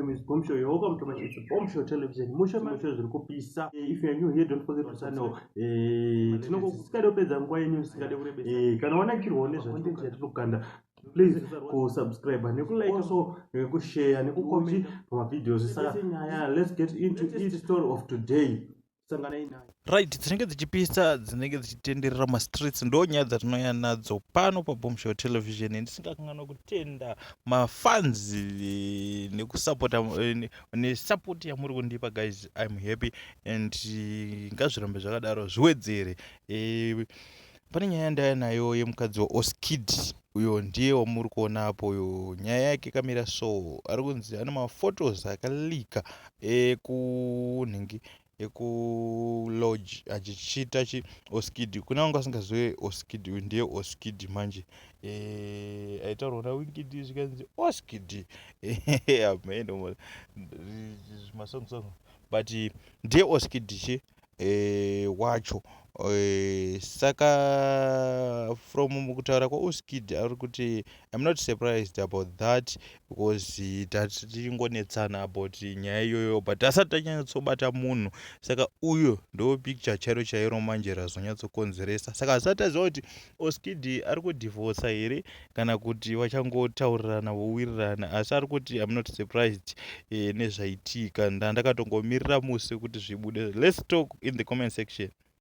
Name is Bomb Show. You're welcome to my, it's Bomb Show Television. Musho musho zviri kupisa. If you are new here, don't forget to channel. Tinongo kupedza nguva yenyu, singade kurebesa. Kana wanakirwawo nezvacontent yatinokanda, please kusubscribe, nekulike also, nekushare, nekucomment pamavideos. Saka nyaya, let's get into each story of today. Sanganai nayo. Right, dzinenge dzichipisa, dzinenge dzichitenderera mastreets, ndo nyaya dzatinouya nadzo pano paBombshow Television. Ndisingakanganwa kutenda mafans nekusapota, nesupport yamuri kundipa guys. I'm happy and ngazvirambe zvakadaro, zviwedzere. Pane nyaya yandaya nayo yemukadzi waOskid. Uyo ndiye wamuri kuona apo uyo. Nyaya yake kamira so, ari kunzi ane maphotos akalika ekunhingi, ekulodge achichita chi Oskid. Kuna vanga vasingazive Oskid, uyu ndiye Oskid manje. Aitaurwa naWinky D, zvikanzi Oskid ameno zvimasong song, but ndiye Oskid chi wacho. Saka from mukutaura kwaOskid, ari kuti, "I'm not surprised about that because tatichingonetsana about nyaya iyoyo, but asati tanyatsobata munhu." Saka uyo ndo picture chairo chairo manje razonyatsokonzeresa. Saka asati taziva kuti Oskid ari kudhivhosa here kana kuti vachangotaurirana vowirirana, asi ari kuti, "I'm not surprised nezvaitika, ndandakatongomirira musi kuti zvibude." Let's talk in the comment section.